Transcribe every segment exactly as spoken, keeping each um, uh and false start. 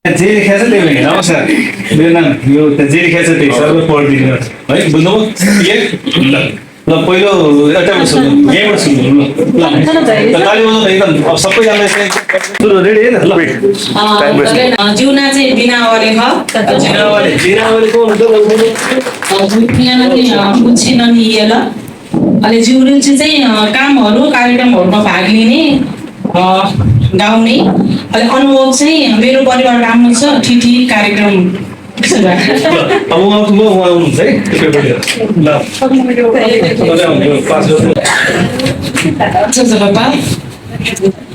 जे लेखेको छ त्यही हो नि। नमस्कार। मेरो नाम यो त जे लेखेको छ त्यही, सर, पढिदिनु। है, बुझ्नुभयो? ठिकै? ल, ल, पहिलो यताबाट सुरु, यहीँबाट सुरु, ल, ल। ल, ताली बजाउनु एकदम, अब सबैजनालाई चाहिँ सुरु, रेडी है त? ल। अँ, जिगु नां चाहिँ बिना वाले खः। बिना वाले, बिना वाले को हुनुहुन्छ? अँ, यहाँ चाहिँ, अँ, कुछ ननियल। अले जिगु रुचि चाहिँ, अ, कामहरू, कार्यक्रमहरूमा भाग लिने, अ, गाउने। अले अनुभव चाहिँ मेरो परिवार राम्रो छ, ठिठी कार्यक्रम सुरु। अब उहाँ, म, उहाँ आउनुहुन्छ है, त्यो पेपर लिएर। ल। ज्वजलपा।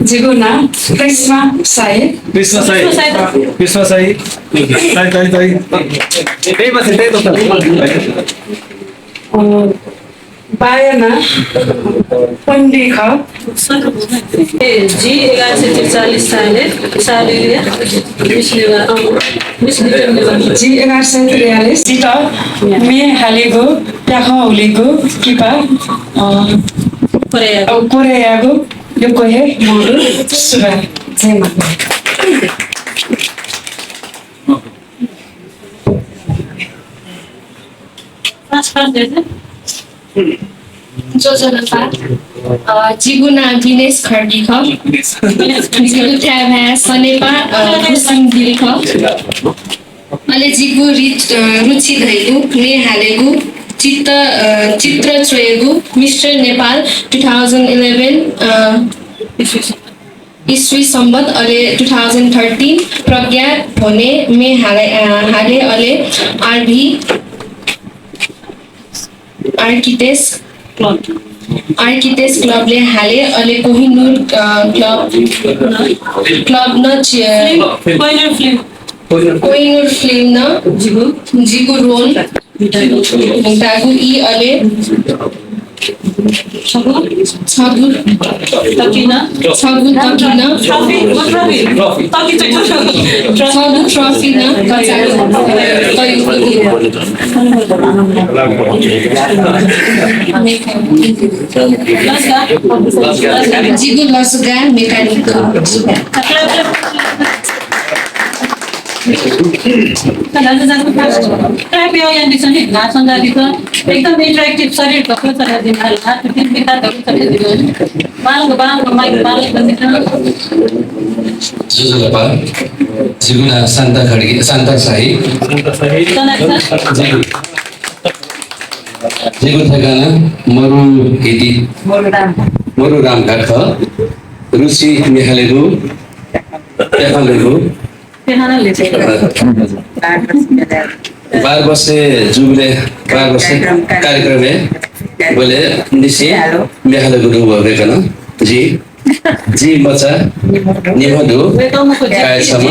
जिगु नां कृष्णा साई। कृष्णा साई। कृष्णा साई। ताई, ताई, ताई। त्यही बस्नु, त्यही बस्नु। अ, बाया नां पण्डित खः। ए, जि एघार सय त्रिचालिस सालय् सालय् मिस नेवाः, मिस नेवाः। जि एघार सय त्रियालिस जितः म्ये हालेगु प्याखं हुलिगु किपा, अ, कोरेयागु। अ, कोरेयागु यक्व हे मदु सुभाय्। जय माता। ज्वजलपा। अ, जिगु नां विनेश खड्गी खः। जिगु थाय् भाय् सनेपा, अ, गुसिङ दिल खः। अले जिगु रिच-, अ, रुचि धइगु, म्ये हालेगु, चित्त, अ, चित्र च्वयेगु, मिस्टर नेपाल two thousand eleven, अ, इस्वी सम्बत अले two thousand thirteen प्रज्ञा भोने म्ये हाले, अ, हाले अले आरभी आर्किटेक्ट्स क्लब, आर्किटेक्ट्स क्लबले हाले अले कोहिनूर, अ, क्लब, क्लब न चि-, कोहिनूर फिल्म। कोहिनूर फिल्म न जिगु, जिगु रोल। दागु ई अले छगू, छगू तकिन, छगू तकिन, ट्रफी, ओ ट्रफी, तकि चाहिँ छगू ट्रफी न कचार। जिगु लसुगा मेकानिक। एकदम interactive शरीर ढक्क चलाइदिनु होला। बालक, बालक, माइक, बालक। ज्वजलपा, जिगु नां शान्ता खड्गी, शान्ता शाही। शान्ता शाही। जिगु, जिगु ठेगाना मरु हिटी। मरु राम। मरु रामघाट खः। रुचि म्ये हालेगु, प्याखं ल्वयेगु। बाह्र वर्ष जुबिली, बाह्र वर्ष कार्यक्रमय् बले निसें म्ये हालेगु दु वय्कलं। जि, जि मचा निम्ह दु। काय् छम्ह।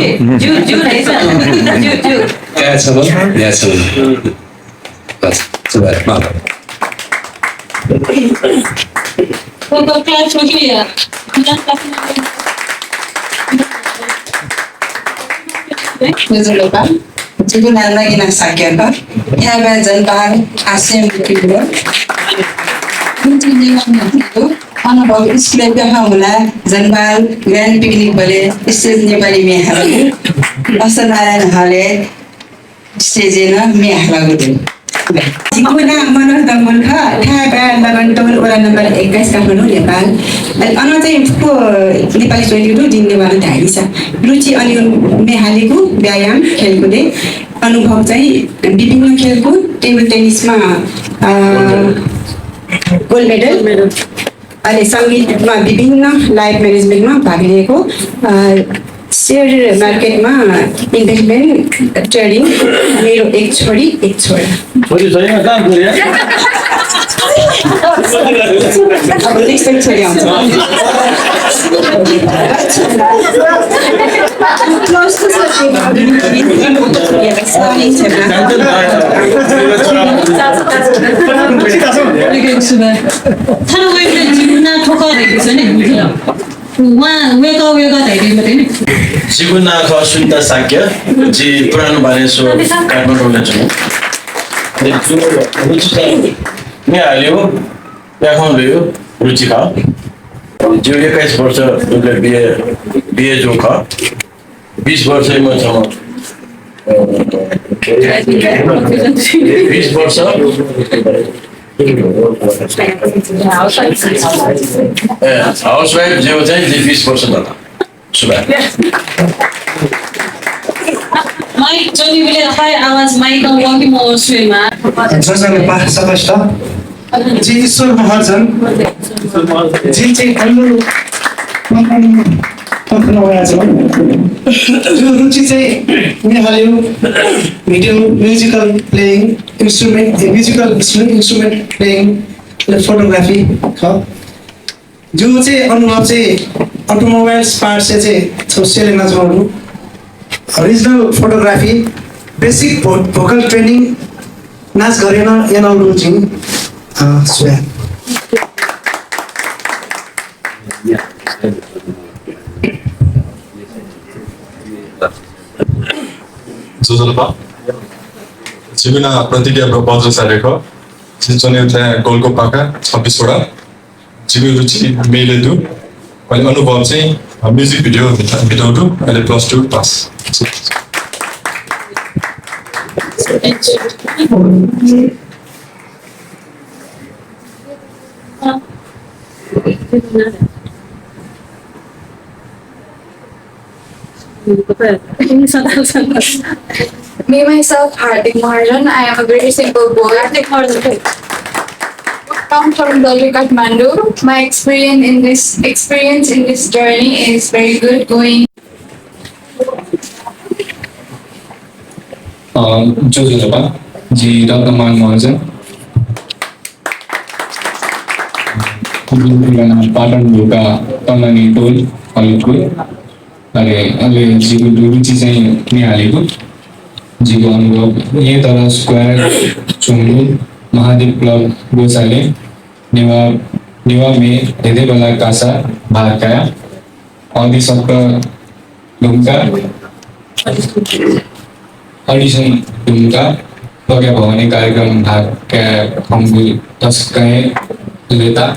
काय् छम्ह, म्ह्याय् छम्ह। ज्वजलपा, जिगु नां नगिना शाक्य खः। थाय् भाय् जनबहाल आश्रयं बुकेगु। अनुभव स्कुलय् प्याखं हुनाः जनबहाल grand picnic बलय् stage नेपाली म्ये हालागु। असनारायण हलय् stage-य् नं म्ये हालागु दु। जिगु नां मनोज डंगोल खः। थाय् भाय् लगन टोल, वडा नम्बर एक्काइस, काठमाडौं, नेपाल। अन चाहिँ फुक्क नेपाली च्वइगु दु, जिं नेवाः नं धाइ नि सा। रुचि अले म्ये हालेगु, व्यायाम, खेलकुदय्। अनुभव चाहिँ विभिन्न खेलकुद, table tennis-मा, अ, gold medal। अले संगीतमा विभिन्न live management-मा भाग लिएको, अ, share market-मा investment trading, मेरो एक छोरी, एक छोरा। छोरी छैन, कहाँ छोरी, हँ? अब next time छोरी आउँछ। थन वय्कलं जिगु नां थ्व खः धइगु छ नि, बुझ्नु। उहाँ वय्कः, वय्कः धइगु मते नि। जिगु नां खः सुनिता शाक्य, जि पुरानो बानेश्वर, काठमाडौंय् च्वं। म्ये हालेगु, प्याखं ल्वयेगु रुचि खः। जिगु एक्काइस वर्ष, उबलय् बिहे, बिहे जूगु खः। बिस वर्षमा छ। बिस वर्ष। ए, हाउसवाइफ ज्यू चाहिँ जि बिस वर्ष दाता। सुभाय्। माइक जोनी बिले थाय् आवाज माइक वंकी मवः स्वयेमा। ज्वजलपा सकसित। जि ईश्वर महर्जन। जि चाहिँ कल्लु पन्ध्र वयाच्वं। जिगु रुचि चाहिँ म्ये हालेगु, video, musical playing, instrument, ए, musical instrument playing, photography खः। जिगु चाहिँ अनुभव चाहिँ automobiles parts-य् चाहिँ छगू सेल यानाच्वनागु, regional photography, basic vo-, vocal training, नाच गथे याना, यानागु जिं, अ, सुभाय्। ज्वजलपा। जिगु नां प्रतिज्ञा बज्राचार्य खः। जि च्वने थाय् गोलको पाखा छब्बिस वडा। जिगु रुचि म्येले दु। अले अनुभव चाहिँ, अ, music video भित्र, भित्र दु। अले plus two pass। Me, myself, Hardik Mahajan. I am a very simple boy. Hardik Mahajan. Come from Dolvi, Kathmandu. My experience in this, experience in this journey is very good going. अ, ज्वजलपा, जि रत्नमान महर्जन। पाटन ढोका तननी टोल, हलिपुर। अले, अले जिगु रुचि चाहिँ म्ये हालेगु। जिगु अनुभव येँ तरा स्क्वायर च्वंगु महादीप क्लब ग्वसालय् नेवाः, नेवाः म्ये धेंधेंबल्लाः कासा भाग काया। अदिसक्क धुंकाः, audition धुंकाः, थ्व भवानी कार्यक्रम भाग काये फंगु तसकं लय्ताः।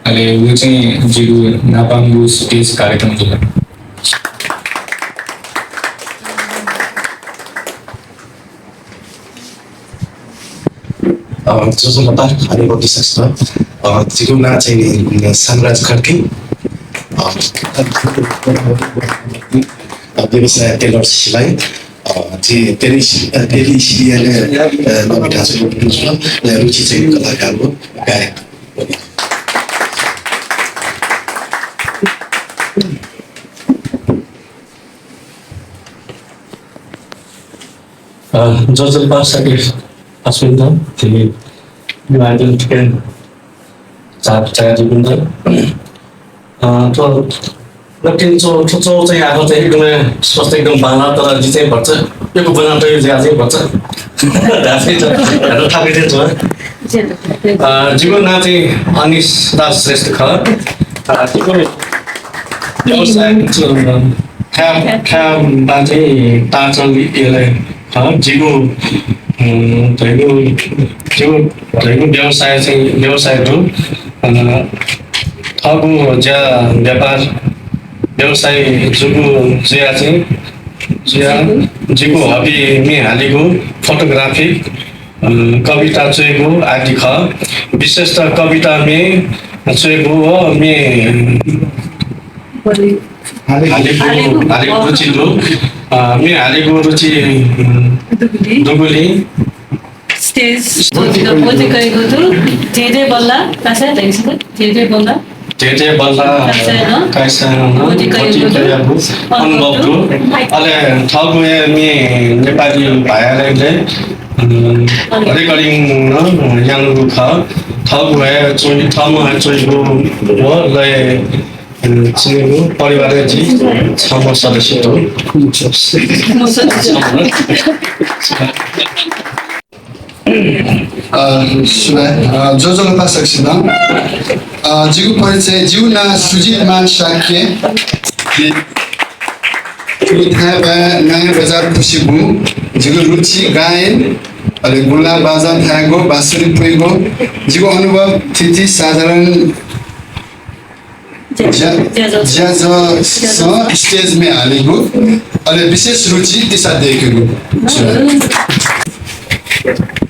अले व चाहिँ जिगु न्हापांगु stage कार्यक्रम जुल। अ, ज्वजलपा, अनुभव सकसित। अ, जिगु नां चाहिँ नि, अ, साम्राज खड्गी। अ, अ, व्यवसाय tailor सिलाइ। अ, जि tele-, अ, tele-, serial, अ, नमिता छु, अ, रुचि चाहिँ कलाकारको गायक। अ, ज्वजलपा सकल आफन्त, थ्व आयोजन थुके झाःपिं जुयाः, अ, थ्व नकतिनि च्वः, थ्व च्वः चाहिँ आखः चाहिँ एकदमै स्पष्ट, एकदम बांलाः, तर जि चाहिँ भचा यक्व ब्वना तये जुयाः चाहिँ भचा धाःसा चाहिँ थाकु चाहिँ च्वं। अ, जिगु नां चाहिँ अनिश दास श्रेष्ठ खः। अ, जिगु व्यवसाय चाहिँ, अ, थाय्, थाय् बां चाहिँ ताःचंगु यलय् खः। जिगु, अ, धइगु, जिगु धइगु व्यवसाय चाहिँ, व्यवसाय दु। अ, थःगु ज्या व्यापार व्यवसाय जूगु जुयाः चाहिँ, जुयाः जिगु hobby म्ये हालेगु, photography, अ, कविता च्वयेगु आदि खः। विशेषतः कविता म्ये च्वयेगु व म्ये हालेगु, हालेगु रुचि दु। अ, म्ये हालेगु रुचि, अ, दुगुलिं। दुगुलिं। Stage, बोति कयेगु दु। धेंधेंबल्लाः, कासा, धेंधेंबल्लाः। धेंधेंबल्लाः, कासा, अँ। कासा, अँ। बोति कयेगु दु। बोति कयेगु अनुभव दु। अले थःगु हे म्ये नेपाली भाय्‌या लागि, अँ, recording नं यानागु खः। थःगु हे च्वइ-, थःम्हं हे च्वइगु व लय्, अँ, च्वइगु परिवारय् जि छम्ह सदस्य दु। अ, सुभाय्, अ, ज्वजलपा सकसितं। अ, जिगु परिचय, जिगु नां सुजित मान शाक्य। जि, जि थाय् बाय् नयाँ बजार खुसिबुँ। जिगु रुचि गायन, अले गुंला बाजा थायेगु, बाँसुरी पुइगु। जिगु अनुभव थीथी साधारण ज्या-, ज्याझ्वलय् stage-य् हालेगु, अले विशेष रुचि तिसा दयेकेगु।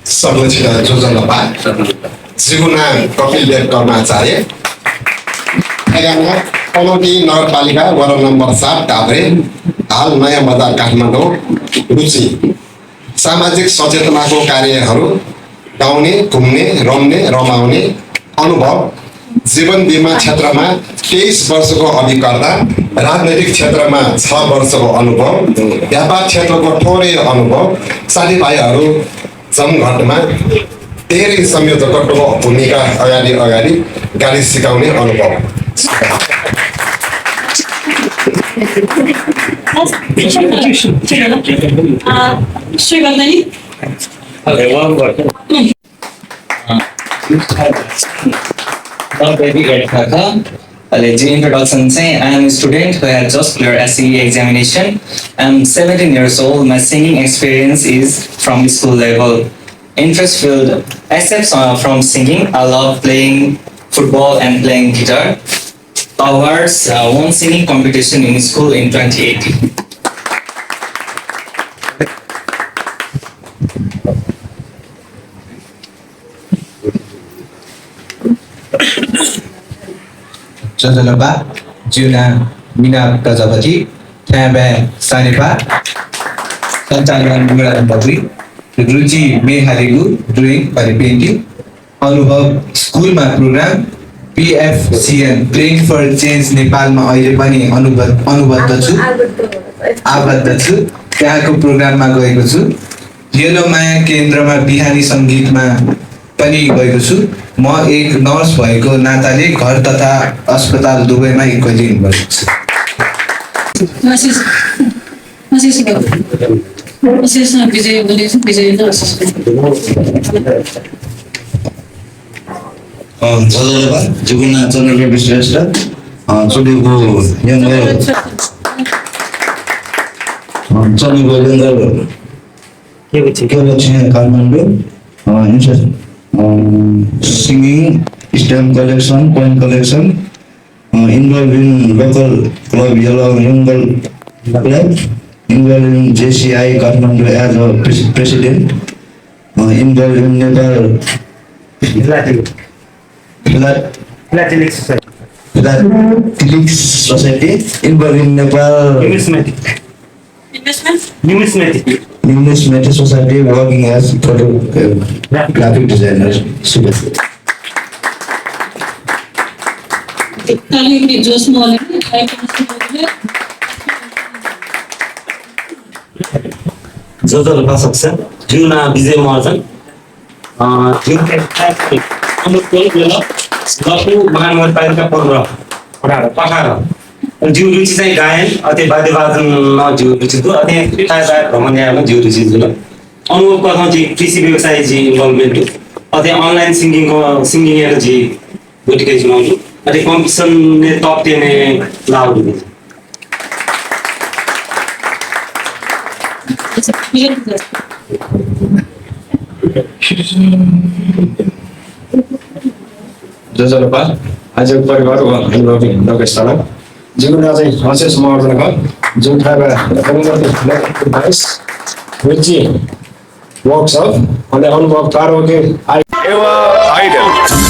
सकल छितः ज्वजलपा। जिगु नां कपिल देव कर्माचार्य। थज्याःगु पनौती नगरपालिका वडा नम्बर सात धात्रे, हाल नयाँ बजार काठमाडौं। रुचि सामाजिक सचेतनाको कार्यहरू, गाउने, घुम्ने, रम्ने, रमाउने अनुभव, जीवन बिमा क्षेत्रमा तेइस वर्षको अभिज्ञता, राजनैतिक क्षेत्रमा छ वर्षको अनुभव, व्यापार क्षेत्रको थोरै अनुभव, साथीभाइहरू जमघटमा धेरै संयोजकत्वको भूमिका अगाडि अगाडि गाडी सिकाउने अनुभव। अ, सुरुवात नि? Okay, warm up. अले जिगु introduction चाहिँ, I am a student who had just cleared S C E examination. I am seventeen years old. My singing experience is from school level. Interest field, aside, uh, from singing, I love playing football and playing guitar. Awards, uh, won singing competition in school in twenty eighteen. ज्वजलपा, जिगु नां मिना प्रजापति, थाय्‌बाय् सानेपा, सञ्चालक मिना प्रजापति, रुचि म्ये हालेगु, drawing, अनि painting। अनुभव, स्कुलमा program, PFCN, Playing for Change नेपालमा अहिले पनि अनुबद्ध, अनुबद्ध छु, आबद्ध छु। त्यहाँको program मा गएको छु। यलो माया केन्द्रमा बिहानी सङ्गीतमा पनि गएको छु। म एक nurse भएको नाताले घर तथा अस्पताल दुवैमा equally involved छु। विशेष, विशेष विजय बोले, विजय त अ, ज्वजलपा, जिगु नां चन्द्रदेव श्रेष्ठ। अ, चुलेगु यंगल, अ, चुलेगु यंगल के बच्चे? के बच्चे काठमाडौं, अ, interest, अ, singing, stamp collection, coin collection, a, involved in local club Yellow Yungal Club, involved in JCI Kathmandu as a pres-, president, a, involved in Nepal Philatelic. Philat-, Philatelic Society. Philatelic Society, involved in Nepal Numismatic. Investment? Numismatic. Numismatic Society, working as photo, uh, graphic designer. ताली भी जोश में वाले हैं, ज्वजलपा सकसिनं, जिगु नां विजय महर्जन। अ, जिगु चाहिँ अनुकूल बेल लपु महानगरपालिका पन्ध्र, अठार, अठार। जिगु रुचि चाहिँ गायन, अथे वाद्यवादन नं जिगु रुचि दु, अथे थाय् थाय् भ्रमण यायेगु नं जिगु रुचि दु। अनुभव कथं जि कृषि व्यवसाय जि involvement दु, अथे online singing क-, singing यायेत जि गुटिके जुल। अथे competition ने top ten ए लाव दु। ज्वजलपा, आज्याःगु परिवार व अभिभावकपिन्त सलाम। जिगु नां चाहिँ अशेष महर्जन खः। जिगु थाय् बाइस, रुचि workshop, अले अनुभव karaoke। Ava Idol।